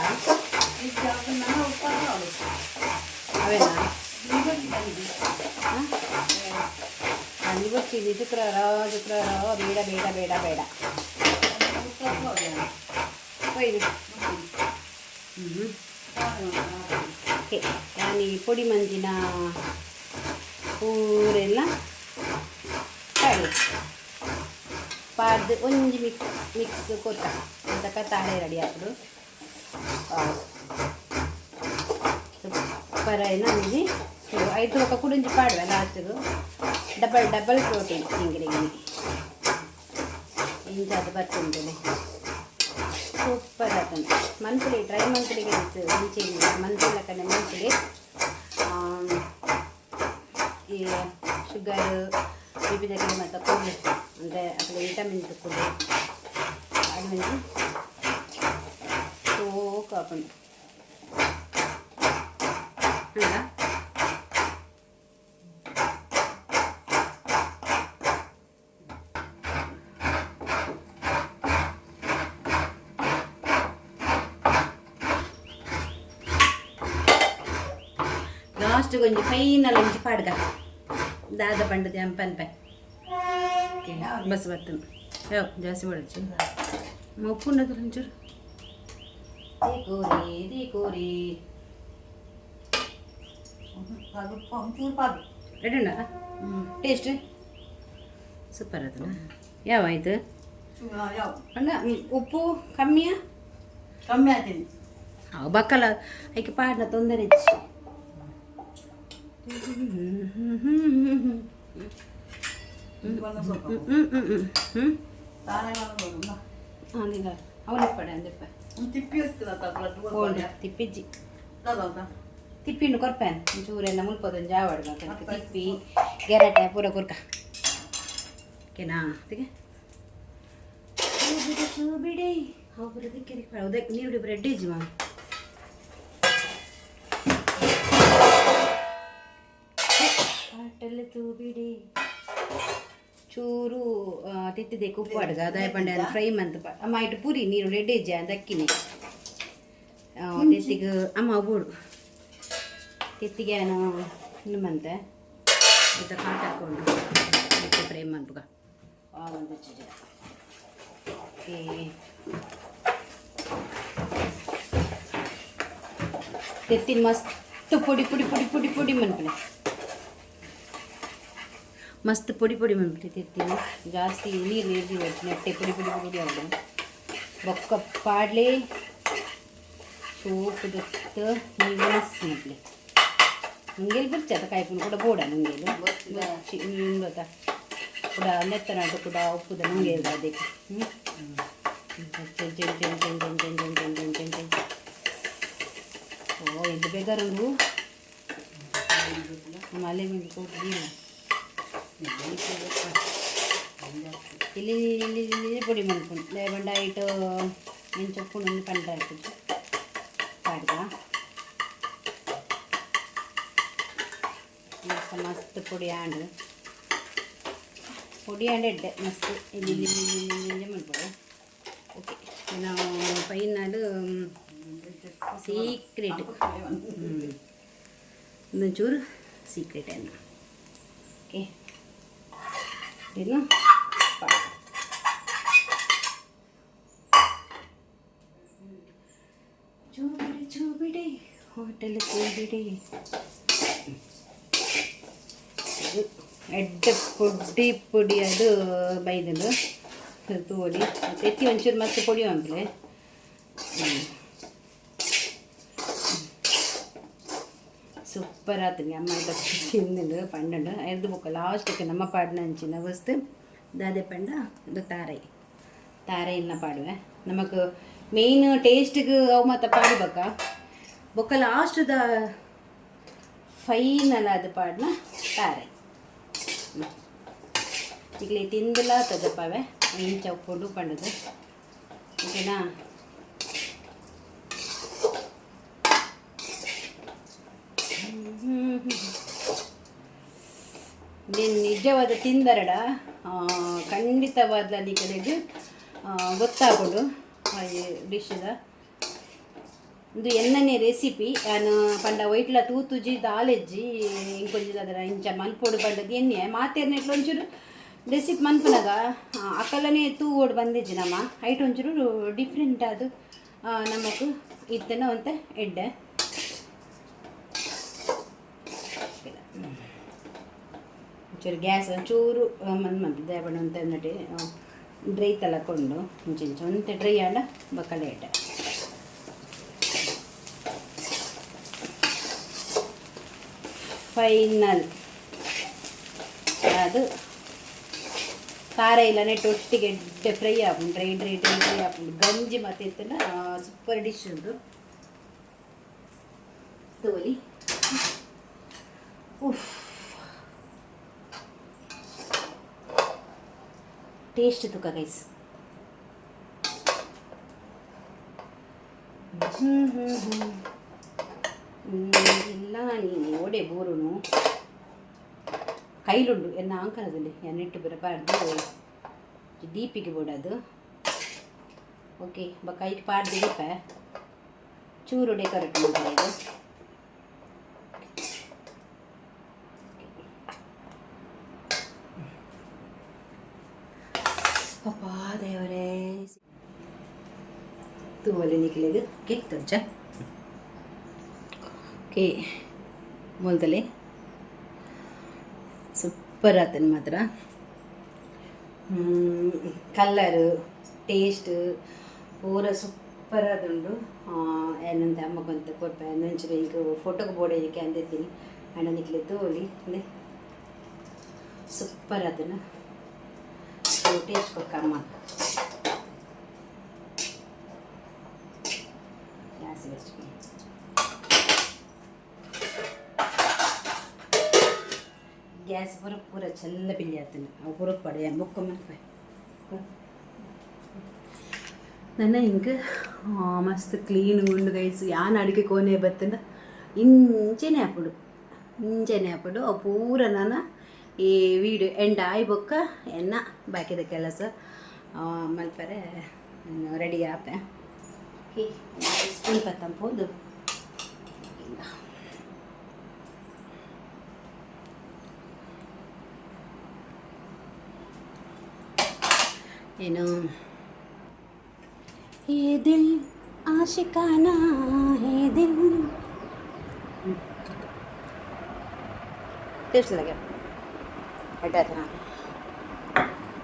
ಅವೇನಾ? ಹಾಂ, ಗಂಜಿ ಬಚ್ಚಿದ್ದು ಶುಕ್ರವಾರ ಶುಕ್ರವಾರ. ಬೇಡ ಬೇಡ ಬೇಡ ಬೇಡ. ಕೊಯ್ದು ಹ್ಞೂ. ಓಕೆ, ನಾನು ಈ ಪೊಡಿ ಮಂಜಿನ ಪೂರೆಲ್ಲ ಪಾಡಿ ಪಾಡ್ದು ಒಂಜಿ ಮಿಕ್ಸ್ ಮಿಕ್ಸ್ ಕೊತ್ತ ಅಂತಕ ತಾಳೆ ರೆಡಿ ಆಪುಂಡು. ಸೂಪರ್ ಆಯಿನ ಒಂಜಿ. ಐದು ಬೊಕ ಕುಡೊಂಜಿ ಪಾಡುವೆ ಲಾಸ್ಟಿಗೆ. ಡಬಲ್ ಡಬಲ್ ಪ್ರೋಟೀನ್ ಇಂಗಿಡಿಗಿನಿ ಇಂಚಾದ್ ಬರ್ತುಂಡು. ಸೂಪರ್ ಆತುಂಡು. ಮಂತ್ಲಿ ಟ್ರೈ ಮಂತ್ಲಿಗೆ ಮುಂಚೆ ಮಂತ್ಲಿ ಕಡೆ ಮಂತ್ಲಿ ಈ ಶುಗರ್ ಬಿ ಪಿ ದಕಲೆ ಮಾತ ಕೊಡ್ಲಿ ಅಂದರೆ ಅಕಲೆ ವಿಟಮಿನ್ ಕೊಡ್ಲಿ. ಅದು ಒಂಜಿ ಸೋಕು ಆಪುಂಡು ಅಲ್ಲ. ಲಾಸ್ಟ್ ಒಂಜಿ ಫೈನಲ್ ಒಂಜಿ ಪಾಡ್ಗ ದಾದ ಪಂಡದ ಪನ್ಪೆ. ಬಸ್ ಬರ್ತುಂಡು. ಯಾವ ಜಾಸ್ತಿ ಮಾಡಚ್ಚು ಉಪ್ಪು ಉಂಡದ ಒಂಚೂರು. ಕೋರಿ the ಕೋರಿ. ಒಂಚೂರು ಪಾಡು. ರೆಡಿ ಉಂಡಾ? ಟೇಸ್ಟ್ ಸೂಪರ್ ಅದನ್ನ. ಯಾವ ಆಯ್ತು? ಯಾವ. ಅಣ್ಣ, ಉಪ್ಪು ಕಮ್ಮಿಯಾ? ಕಮ್ಮಿ ಆಯ್ತೀನಿ. ಅವು ಬಕ್ಕಲ ಐಕೆ ಪಾಡ್ನ ತೊಂದರೆ ಹೆಚ್ಚು. ಹ್ಞೂ ಹ್ಞೂ ಹ್ಞೂ ಹ್ಞೂ. ಹಾಂ, ಅವನಿಪ್ಪಡೆ ಅಂದಿಪ್ಪ. ತಿಪ್ಪಿಜ್ಜಿ ತಿಪ್ಪಿಂಡು ಕೊರ್ಪೇನ್ ಒಂಚೂರೆಲ್ಲ ಮುಲ್ಪದೊಂದು ಜಾವಡ್ ತಿಪ್ಪಿ ಗೆರಟೆ ಪೂರ ಕೊರ್ಕ. ಓಕೆನಾ? ತಿಗೆ ಬಿಡಿ ಅವ್ರ ದಿಕ್ಕಿರಿ ಉದಕ್ಕೆ ನೀರುಡಿ ಬ್ರೆಡ್ ಇಜ್ಜಿ ಮಾ. ಪಾಟಲ್ಲಿ ತೂಬಿಡಿ ಚೂರು ತಿತ್ತಿದೆ ಉಪ್ಪು ಅಡ್ಗ ಅದಾಯ ಪಂಡೆ ಫ್ರೈ ಮಂತ್ ಅಮ್ಮ ಇಟ್ಟು ಪುರಿ ನೀರು ರೆಡ್ ಇಜ್ಜಿ ದಕ್ಕಿನಿ ತೆತ್ತಿಗೆ ಅಮ್ಮ ಬೋಡು ತೆತ್ತಿಗೆ ನಿಮ್ಮಂತೆ ಇದು ಕಾಟ್ ಹಾಕೊಂಡು ಮತ್ತೆ ಫ್ರೈ ಮನ್ಪುಗ ಆ ಒಂದು ಚಿಜ. ಓಕೆ, ತೆತ್ತಿನ ಮಸ್ತ್ ಪೊಡಿ ಪೊಡಿ ಪೊಡಿ ಪೊಡಿ ಪೊಡಿ ಮನ್ಪುಲೆ, ಮಸ್ತ್ ಪೊಡಿ ಪೊಡಿ ಮನ್ಪುಲೆ ತೆತ್ತಿನ. ಜಾಸ್ತಿ ನೀರು ನೀರು ನೆಟ್ಟೆ ಪೊಡಿ ಪೊಡಿ ಪೊಡಿ ಅವಳು ಬೊಕ್ಕ ಪಾಡ್ಲೆ ಸೋಪು ದತ್ತ ನೀವು ಮಸ್ತ್ ಮನ್ಪುಲೆ. ಮುಂಗೇಲಿ ಬಿರ್ಚಿ ಅದ ಕಾಯ್ಪುನ ಕೂಡ ಬೋಡ ಮುಂಗೇಲು ಬೊಚ್ಚಿ ಗೊತ್ತಾ ಕೂಡ ನೆತ್ತನಾಟು ಕೂಡ ಉಪ್ಪುದ ಮುಂಗೇಲು ಅದಕ್ಕೆ. ಹ್ಞೂ, ಚೆನ್ ಚೆನ್ ಚೆನ್ ಚೆನ್ ಚೆನ್ ಚೆನ್ ಚೆನ್ ಚೆನ್ ಚೆನ್ ಚೆನ್ ಚೆನ್. ಓ, ಇದು ಬೇಕಾರು ನಮ್ಮ ಅಲ್ಲೇ ಮುಂದೆ ಕೊಟ್ಟಿಲ್ಲ. ಇಲ್ಲಿ ಇಲ್ಲಿ ಇಲ್ಲಿ ಪೊಡಿ ಮನ್ಪುಂಡು ಲೇಬಂಡ ಇಟ್ಟು ಎಂಚೊಪ್ಪುಂಡು ಪಂಡ ಹಾಕಿದ್ದು ಪಾಡ್ದ. ಮಸ್ತ್ ಮಸ್ತ್ ಪೊಡಿ ಆಂಡು, ಪೊಡಿ ಆಂಡ್ ಎಡ್ಡೆ ಮಸ್ತ್ ಇಲ್ಲಿ ಇಲ್ಲಿ ಇಲ್ಲಿ ಇಲ್ಲಿ ಇಲ್ಲಿ ಮನ್ಪುಡು. ಓಕೆ, ನಾವು ಫೈನಲ್ ಸೀಕ್ರೆಟ್ ಒಂದೊಂಚೂರು ಸೀಕ್ರೆಟ್ ಅನ್ನ. ಓಕೆ, ಇನ್ನು ಚೂಬಿಡಿ ಚೂಬಿಡಿ ಹೋಟೆಲ್ ಚೂಬಿಡಿ. ಇದು ಎಡ್ಡೆ ಪೊಡಿ ಪೊಡಿ ಅದು ಬೈದಲು ತೋಡಿ ಎತ್ತಿ ಒಂಚೂರು ಮತ್ತೆ ಪೊಡಿ ಅಂಪ್ಲೆ. ಸೂಪರ್ ಆತನಿ ಅಮ್ಮ ತಿಂದು ಪಂಡಂಡು ಎರ್ದು ಬೊಕ್ಕ ಲಾಸ್ಟ್ಗೆ ನಮ್ಮ ಪಾಡಿನ ಅಂಚಿನ ವಸ್ತು ದಾದೆ ಪಂಡ ಇದು ತಾರೈ ತಾರೈನ ಪಾಡುವೆ. ನಮಕ್ ಮೇಯ್ನ್ ಟೇಸ್ಟ್ಗೆ ಅವು ಮತ್ತು ಪಾಡ್ಬೇಕ. ಬೊಕ್ಕ ಲಾಸ್ಟ್ದ ಫೈನಲ್ ಅದು ಪಾಡ್ನ ತಾರೈ. ಈಗಲೇ ತಿಂದಲ ತದಪ್ಪವೆ ಇಂಚ ಉಪ್ಪುಂಡು ಪಂಡದು. ಓಕೆನಾ? ನೀನು ನಿಜವಾದ ತಿಂದರಡ ಖಂಡಿತವಾದ ನಿಕಲೆಗ್ ಗೊತ್ತಾಗೋಡು ಡಿಶ್ದ. ಇದು ಎನ್ನನೇ ರೆಸಿಪಿ ನಾನು ಪಂಡ ವೈಟ್ಲ ತೂತುಜಿ ದಾಲೆಜ್ಜಿ ಇಂಕೊಂಜಿ ಅದರ ಇಂಚ ಮನ್ಪೊಡು ಪಂಡದು ಎಣ್ಣೆ ಮಾತೇರ್ನೆಟ್ಲ ಒಂಚೂರು ರೆಸಿಪಿ ಮನ್ಪುನಗ ಅಕಲನೇ ತೂ ಓಡ್ ಬಂದಿಜ್ಜಿ ನಮ್ಮ ಐಟ್ ಒಂಚೂರು ಡಿಫ್ರೆಂಟ್ ಅದು ನಮಕ್ ಇತ್ತನ ಒಂತೆ ಎಡ್ಡೆ. ಒಂಚೂರು ಗ್ಯಾಸ್ ಒಂಚೂರು ಮಂದ್ ಮಂತ್ ದೇವಣ್ಣ ಅಂತ ನಟಿ ಡ್ರೈ ತಲಕೊಂಡು ಇಂಚಿಂಚ ಒಂತೆ ಡ್ರೈ ಆಂಡ ಬೊಕ್ಕ ಲೇಟ್ ಫೈನಲ್ ಅದು ಖಾರ ಇಲ್ಲ ನೆಟ್ಟು ಒಟ್ಟಿಗೆ ಎಡ್ಡೆ ಫ್ರೈ ಆಪುಂಡು, ಡ್ರೈ ಡ್ರೈ ಡ್ರೈ ಡ್ರೈ ಆಪುಂಡು. ಗಂಜಿ ಮತ್ತೆ ಇತ್ತಲ್ಲ ಸೂಪರ್ ಡಿಶ್ ಉಂಟು ತೋಲಿ. ಉಫ್, ಟೇಸ್ಟ್ ತುಕ ಗೈಸ್. ಹ್ಞೂ ಹ್ಞೂ ಹ್ಞೂ ಇಲ್ಲ, ನೀನು ಓಡೆ ಬೋರುನು ಕೈಲುಂಡು ಎನ್ನ ಅಂಕರದಲ್ಲಿ ಎನ್ನಿಟ್ಟು ಬರಬಾರ್ದು ದೀಪಿಗೆ ಬೋಡದು. ಓಕೆ, ಬ ಕೈಗೆ ಪಾಡ್ದು ದೀಪ ಚೂರು ಡೆಕೋರೇಟ್ ಮಾಡ್ತಾರೆ ಇದು. ಅಪ್ಪಾ ದೇವರೇ, ತೂವಲ್ಲಿ ನಿಕ್ಲೆಗ್ ಕೇಕ್ ತಜ್ಜ. ಓಕೆ, ಮೊಲ್ದಲೆ ಸೂಪರ್ ಆತನ ಮಾತ್ರ. ಕಲ್ಲರು ಟೇಸ್ಟ್ ಪೂರ ಸೂಪರ್ ಆದುಂಡು. ಏನಂತ ಅಮ್ಮಗೊಂತ ಕೊರ್ಪೆ ಒಂಚೂರು ಈಗ ಫೋಟೋಗೆ ಬೋರ್ಡ್ ಇದಕ್ಕೆ ಅಂದಿದ್ದೀನಿ. ಅಣ್ಣ ನಿಕ್ಲೆ ತೋಲಿ ಅಂದೆ ಸೂಪರ್ ಅದನ್ನು. ಟೇಸ್ಟ್ ಕೊಕ್ಕಮ್ಮ ಗ್ಯಾಸ್ ಬೆಚ್ಚಗೆ. ಗ್ಯಾಸ್ ಪೂರ ಪೂರ ಚೆಲ್ಲ ಬಿಲ್ಲಿ ಆತನ ಅವು ಪೂರ ಪಡೆಯ ಬೊಕ್ಕ ಮನ್ಪೆ. ನನ್ನ ಹಿಂಗೆ ಮಸ್ತ್ ಕ್ಲೀನ್ ಗುಂಡು ಗೈಸ್. ಯಾನ್ ಅಡುಗೆ ಕೋನೆ ಬತ್ತಂದ ಇಂಚೆನೆ ಆಪುಡು, ಇಂಚೆನೆ ಆಪುಡು. ಅವು ಪೂರ ನಾನು ಈ ವೀಡಿಯೋ ಎಂಡ್ ಆಯಿ ಬೊಕ್ಕ ಎನ್ನ ಬಾಕಿದ ಕೆಲಸ ಮಲ್ಪರೆ ರೆಡಿ ಆಪೆ. ಓಕೆ, ಸ್ಪೂನ್ ಪತ್ತಂಬೋದು. ಏನು ये दिल आशिकाना है दिल. ಟೇಸ್ಟ್ ಲಗೆ ಎಡ್ಡೆ.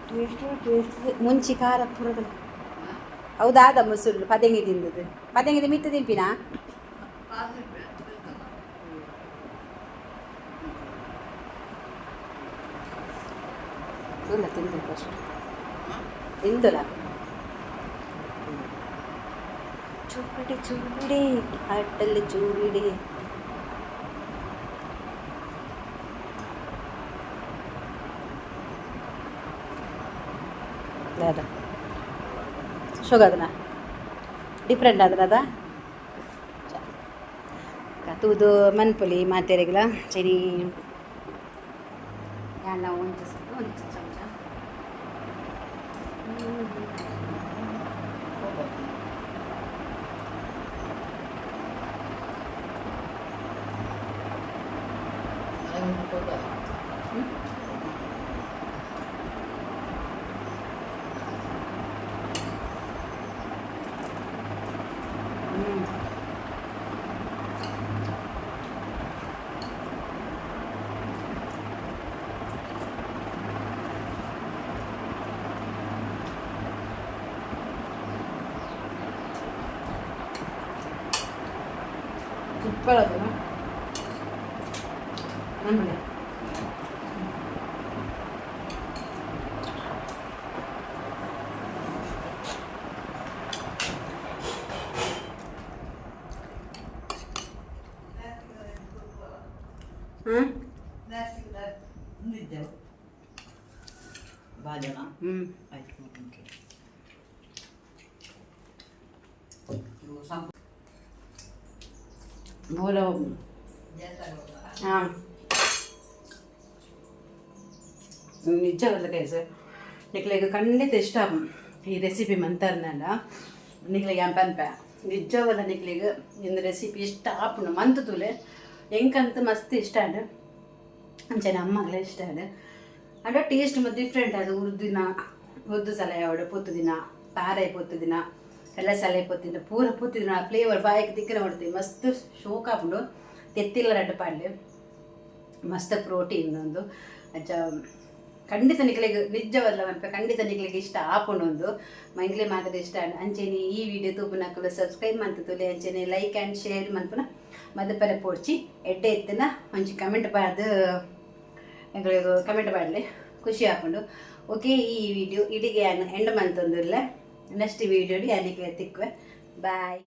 ಟೇಸ್ಟ್ ಟೇಸ್ಟ್ ಮುಂಚಿ ಖಾರ ಪೂರದಲ್ಲ. ಹೌದಾದ ಮೊಸರು ಪದೆಂಗಿ ತಿಂದದ್ದು, ಪದೆಂಗಿದ ಮಿತ್ತ ತಿಂಪಿನಾ? ಇಲ್ಲ, ತಿಂದು ಫಸ್ಟ್ ತಿಂದಲ್ಲ. ಚೂಬಿಡಿ ಚೂಬಿಡಿ ಹಾಟಲ್ಲಿ ಚೂಬಿಡಿ. ದಾದ ಶೋಗಾದನ ಡಿಫ್ರೆಂಟ್ ಆದನದ ತೂದು ಮನ್ಪುಲಿ ಮಾತೆರೆಗ್ಲ ಚರಿ. ಎಲ್ಲ ಒಂಚ ಒಂಚ ಚಮಚ. ಸೂಪರ್ ಅದು ಆಮೇಲೆ. ಹಾಂ. ಇದ್ದೆವು ಭಾಜನ. ಹ್ಞೂ. ಆಯ್ತು. ಸಂಪು. ಬೋಲೋ. ಹಾಂ, ನಿಜವಲ್ಲ ಗೈಸ್, ನಿಕ್ಲೆಗ್ ಖಂಡಿತ ಇಷ್ಟ ಈ ರೆಸಿಪಿ ಮಂತರ್ನಲ್ಲ. ನಿಕ್ಲೆಗ್ ಪನ್ಪ ನಿಜವಲ್ಲ, ನಿಕ್ಲೆಗ್ ಇಂದು ರೆಸಿಪಿ ಇಷ್ಟ ಆಪುಂಡು ಮಂತ್ ತೂಲೆ. ಎಂಕಂತ ಮಸ್ತ್ ಇಷ್ಟ ಆಂಡ್, ಅಂಚನೆ ಅಮ್ಮಗ್ಲ ಇಷ್ಟ ಆಂಡ್. ಅಂಡ ಟೇಸ್ಟ್ ಮತ್ತು ಡಿಫ್ರೆಂಟ್ ಅದು. ಉರ್ದಿನ ಉರ್ದು ಸಲ ಯಾವಡು ಪೊತ್ತು ದಿನ, ತಾರಾಯಿ ಪೊತ್ತು ದಿನ ಎಲ್ಲ ಸಲ ಪೊತ್ತಿನ ಪೂರ ಪೊತ್ತಿನ ಫ್ಲೇವರ್ ಬಾಯಿಗೆ ತಿಕ್ಕನ ಹೊಡ್ತೀವಿ. ಮಸ್ತ್ ಶೋಕ್ ಆಪುಂಡು. ತೆತ್ತಿಲ್ಲ ರಡ್ಡು ಪಾಡ್ಲೆ, ಮಸ್ತ್ ಪ್ರೋಟೀನ್ ಒಂದು. ಅಂಚ ಖಂಡಿತ ನಿಕ್ಲೆಗ್ ನಿಜವಲ್ಲ ಮನ್ಪೆ, ಖಂಡಿತ ನಿಕ್ಲೆಗ್ ಇಷ್ಟ ಆಪುಂಡು ಒಂದು ಮಂಗ್ಲೆ ಮಾತ್ರ ಇಷ್ಟ. ಅಂಚೆನೆ ಈ ವಿಡಿಯೋ ತೂಪುನಕುಲು ಸಬ್ಸ್ಕ್ರೈಬ್ ಮಂತ್ ತುಲೆ. ಅಂಚೆನೆ ಲೈಕ್ ಆ್ಯಂಡ್ ಶೇರ್ ಮನ್ಪುನ ಮದಪರೆ ಪೋಡ್ಚಿ. ಎಡ್ಡೆ ಇತ್ತನ ಒಂಜಿ ಕಮೆಂಟ್ ಪಾಡ್ದು ಎಂಕ್ಲೆಗ್ ಕಮೆಂಟ್ ಪಾಡ್ಲೆ, ಖುಷಿ ಆಪುಂಡು. ಓಕೆ, ಈ ವಿಡಿಯೋ ಇಡಿಗೆ ಯಾನ್ ಎಂಡ್ ಮಂತೊಂದುಲ್ಲೆ. ನೆಕ್ಸ್ಟ್ ವಿಡಿಯೋಡ್ ಯಾನಿಗೆ ತಿಕ್ಕುವೆ. ಬಾಯ್.